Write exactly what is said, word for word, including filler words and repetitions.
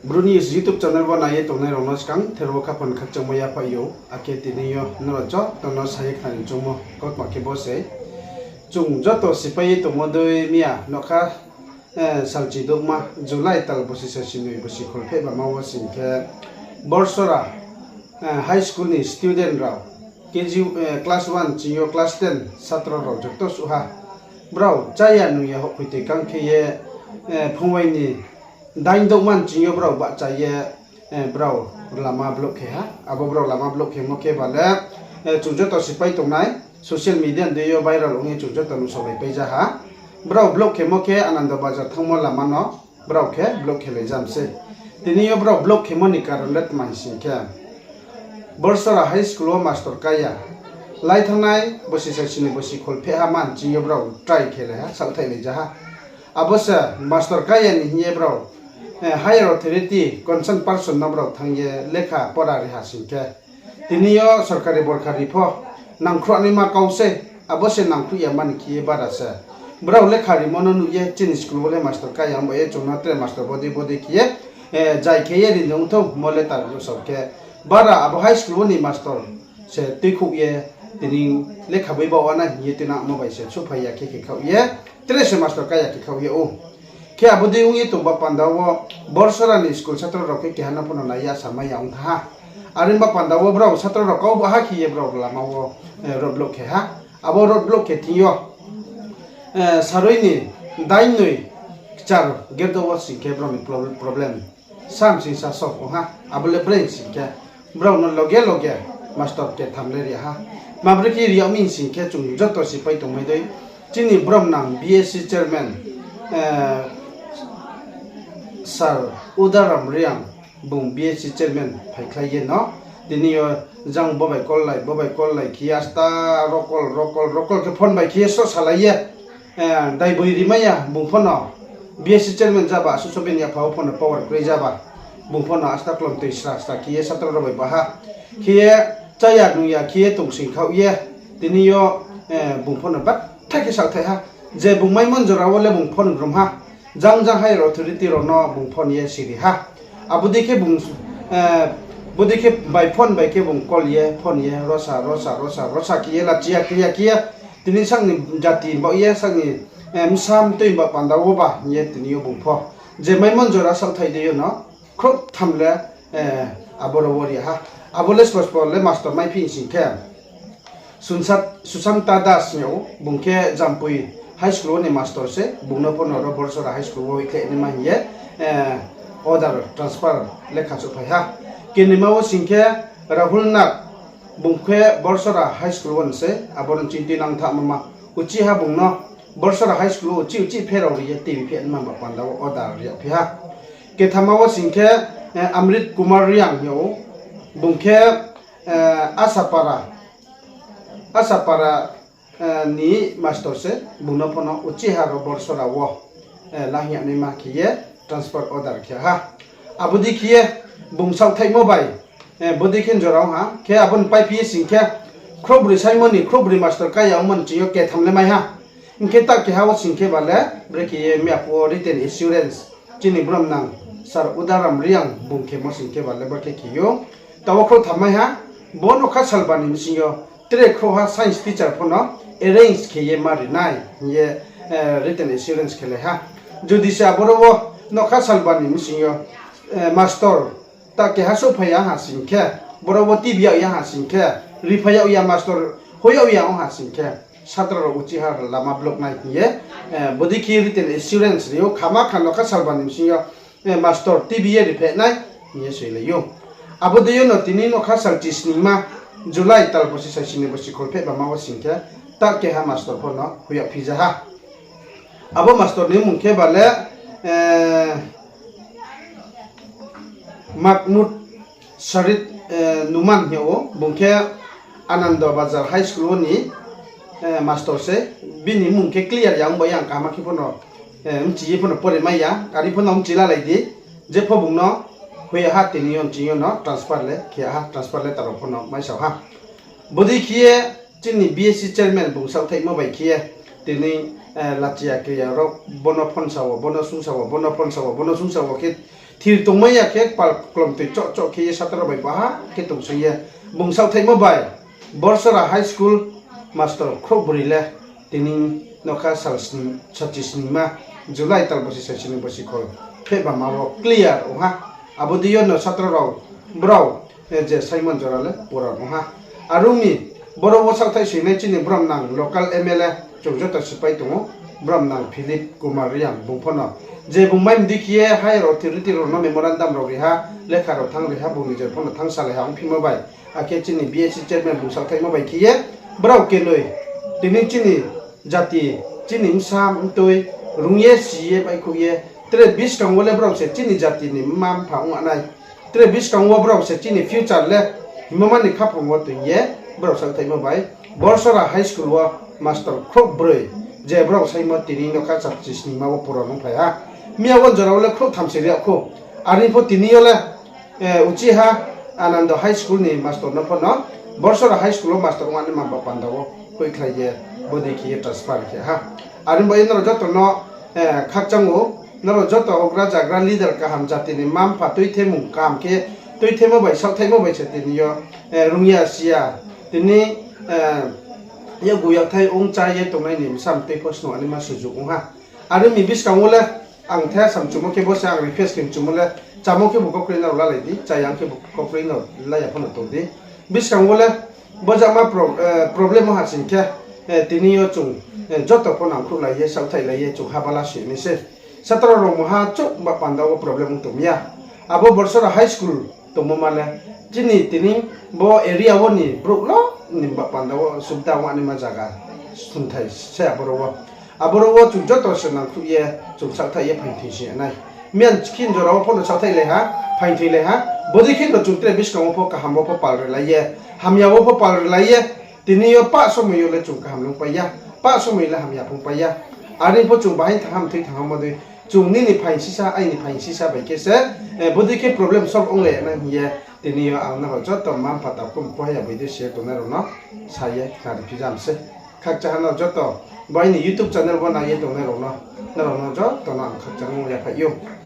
Bru News YouTube channel wo nai ye tongnai rao no skang ther wo khaphang khakchangmo yaphaih ou, akhe tini yo nrao joto no sa ye khnari choungmo kautma khe bo se. Chung joto sipai ye tongmo dei miya nokha, eh, salchi douhma July tal bosi saisinoi bosi kholphehbama wo sing khe Borsora, eh, high school ni student rao, K G, eh, class one ching yo class ten satro rao joto suh ha. Brao cháya nungya houhkhoi toi kang khe ye, eh, phungwai ni dain douhma ching yo brao bahcha ye, eh, brao lama block khe ha. Abo brao lama block khemo khe ba le, eh, chung joto sipai tongnai, social media ni dei yo viral ong ye chung joto nuhsaolaipai ja ha. Brao block khemo khe Anando Bazar thanngmo lama no brao khe block khelai jam sei. Tini yo brao block khemo ni karon le tma hing sing khe, Borsora High School wo mastor kaiya, lai thanngnai bosi saisinoi bosi kholphehha man ching yo brao try khelai ha, saohthailai ja ha. Abo se mastor kaiya ni hing ye brao, eh, higher authority, concerned person no brao thanng ye lekha pora ri ha sing khe, tini yo sorkari borkari pho nangkhruh naima kau sei, abo se nangkhruh ya mani khe ye bara se. Brao lekha rimo no nuh ye chini school wo le mastor kaiya ong bai ye chung no tre mastor bodei bodei khe ye, eh, jai khe ye ri nung thou mo letter rao sao khe, bara abo high school wo ni mastor se tuikhouh ye, tini lekha boi baoh wa na hing ye tuinangmo bai se suhphai ya khe khe khaoh ye, tre se mastor kaiya khe khaoh ye ou. Khe abo dei ong ye tongba panda wo Borsora ni school satro rao khe keha no pho no nai ya samai ya ong thanng ha. Are ongba panda wo brao satro rao kau baha khe ye brao lama wo, eh, road block khe ha. Abo road block khe thing yo, eh, saroi ni dain noi kchar gate wo sing khe brao ni pro-, problem samsing sa solve ong ha. Abo le brei sing khe brao no loge loge mastor ketham le ri ha. Mabri khe ri yag mi sing khe chung joto sipai tongmai dei. Chini bromnang B S C chairman, eh, Sir Udaram Reang, bung B S C chairman phaikhlai ye no, tini yo jang bo bai call lai, bo bai call lai khe ye asta rokol, rokol, rokol khe phone bai khe ye sroh salai ye, eh, daiboi rimai ya bung pho no, B S C chairman jaba, asuh soben yapha wo pho no power kroi jaba, bung pho no asta klomtoi sra sra khe ye satro rao bai baha khe ye, cháya nungya khe ye tongsing khaoh ye, tini yo, eh, bung pho no batha khe saohthai ha. Je bung maimon jora wo le bung phone grum ha. Jang jang higher authority rao no bung phone ye siri ha. Abo dei khe bung, eh, bodei khe by phone bai khe bung call ye, phone ye, rosa, rosa, rosa, rosa khe ye, lachiya kriya khe ye, tini sak ni jati baoh ye, sak ni, eh, bsa mtoi baoh panda wo ba hing ye tini yo bung pho. Je maimon jora saohthai dei yo no, khrouhtham le, eh, aboro wo ri ha. Abo le spospo le mastor maiphi sing khe, Sunsat-, Susanta Das hing ou, bung khe Jampui High School wo ni mastor se, bung no pho no ro Borsora High School wo hoihkhlai naima hing ye, eh, order transfer lekha souhphai ha. Kenoima wo sing khe Rahul Nath, bung khe Borsora High School wo ni se, abo no chingtui nangthama ma. Uchih ha bung no Borsora High School wo uchih uchih pherao ri ye tuibi phi naima ba panda wo order ri yagphi ha. Kethama wo sing khe, eh, Amrit Kumar Reang hing ou, bung khe, eh, Asapara, Asapara, eh, ni mastor se, bung no pho no uchih ha ro Borsora wo, eh, la hing yag naima khe ye transfer order khe ha. Abo dei khe ye bung saohthaimo bai, eh, bodei khe jora ong ha, khe abo ni paiphi ye sing khe, khrouhbroi saimo ni, khrouhbroi mastor kaiya ongmo ni ching yo ketham le mai ha. Hing khe ta keha wo sing khe ba le, brekhe ye miya phuh wo written assurance, chini bromnang Sir Udaram Reang bung khemo sing khe ba le brekhe khe ou. Taoh wo khrouhtham mai ha, bo nokha salba ni bsing yo tre khrouhha science teacher pho no arrange khe ye ma ri nai hing ye, eh, written assurance khe lai ha. Jodi se aboro wo nokha salba ni bsing yo, eh, mastor ta keha souhphai ya ha sing khe, boro wo tuibi yag ya ha sing khe, riphai yag ya mastor, hoih yag ya ong ha sing khe, satro rao uchih ha lama block nai hing ye, eh, bodei khe written assurance ri ou, khama kha nokha salba ni bsing yo, eh, mastor tuibi ye riphai nai hing ye soilai ou. Abo dei yo no tini nokha sal chisningma July tal bosi saisinoi bosi kholphehbama wo sing khe, ta keha mastor pho no hoih yagphi ja ha. Abo mastor ni mmung khe ba le, eh, Mahmud Sarid, eh, Numan hing ou, bung khe Anando Bazar High School wo ni, eh, mastor se, bini mmung khe clear ya ong bai ya, ang kaham khe pho no, eh, mchi ye pho no pore mai ya, kari pho no mchi lalai di, jepho bung no hoih yag ha tini yo ching yo no transfer le khe yag ha, transfer letter rao pho no maisao ha. Bodei khe ye chini B S C chairman bung saohthaimo bai khe ye tini, eh, lachiya kriya rao bo no phone sa wo, bo no sung sa wo, bo no phone sa wo, bo no sung sa wo khe thir tongmai ya khe pal klomtoi choh choh khe ye satro bai baha khe tongsoi ye bung saohthaihmo bai Borsora High School mastor khrouhbroi le tini nokha sal sni-, sachisnima July tal bosi saisini bosi khol phehbama wo clear ong ha. Abo dei yo no satro rao brao, eh, je saimon jora le puran ong ha. Are ong mi, boro wo saohthaih soinai chini bromnang local M L A chung joto sipai tong ou, bromnang Philip Kumar Reang bung pho no. Je bung mai mdi khe ye higher authority rao no memorandum rao ri ha, lekha rao thanng ri ha, bung nijer pho no thanng salai ha ongphimo bai. Akhe chini B S C chairman bung saohthaihmo bai khe ye, brao kenoi, tini chini jati, chini bsa mtoi, rung ye, si ye, baihkhouh ye, tre buskang wo le brao se chini jati ni mma mpha ong nai. Tre buskang wo brao se chini future le himama ni khaphang wo toing ye, brao saohthaihmo bai Borsora High School wo mastor khrouhbroi, je brao saimo tini nokha sachisnima wo puran ong phai ha. Miya wo jora wo le khrouhtham se ri yag khou. Are pho tini yo le, eh, uchiha Anando High School ni mastor no pho no Borsora High School wo mastor ong nai ma ba panda wo hoihkhlai ye bodei khe ye transfer khe ha. Are bai nrao joto no, eh, khakchang ou, nrao joto houhgra zagra leader kaham jati ni mma mpha tuithemung kaham khe, tuithemo bai saohthaihmo bai se tini yo, eh, rung ya si ya, tini, eh, yakgu yakthai ong chá ye tongnai ni bsa mtoi pho snung nai ma sujuk ong ha. Are ong mi buskang wo le ang the samchumo khe bo se ang request khe mchumo le, chámo khe bu kokroi no lalai di, chá ya khe bu kokroi no la ya pho no tong di. Buskang wo le bo jama pro-, eh, problem wo ha sing khe, eh, tini yo chung, eh, joto pho nangkhruhlai ye, saohthaihlai ye chung ha bala si nai se. Satro rao mungha chouh ba panda wo problem ong tong ya. Abo Borsora High School tongmo ma le, chini tini bo area wo ni brouh lo ni ba panda wo subida ong nai ma zaga sungthai se aboro wo. Aboro wo chung joto se nangkhruh ye chung saohthaih ye phaingthoi si nai. Miyan khin jora wo pho no saohthaih lai ha, phaingthoi lai ha, bodei khin no chung tre buskang wo pho kaham wo pho pal rilai ye, hamya wo pho pal rilai ye, tini yo pah somoi yo le chung kaham lungpai ya, pah somoi le hamya phungpai ya. Are pho chung bahai thangham thoi thangham mo dei, chung nini phaing sisa, aini phaing sisa bai khe se, eh, bodei khe problem solve ong lai ya nai hing ye, tini yo ang nrao joto mma mpha takhu mkhu haya bai dei se tongnai rao no sa ye khnari phi jam se. Khakchang ha nrao joto, bo aini YouTube channel wo nai ye tongnai rao no, nrao no joto no ang khakchangmo yaphaih ou.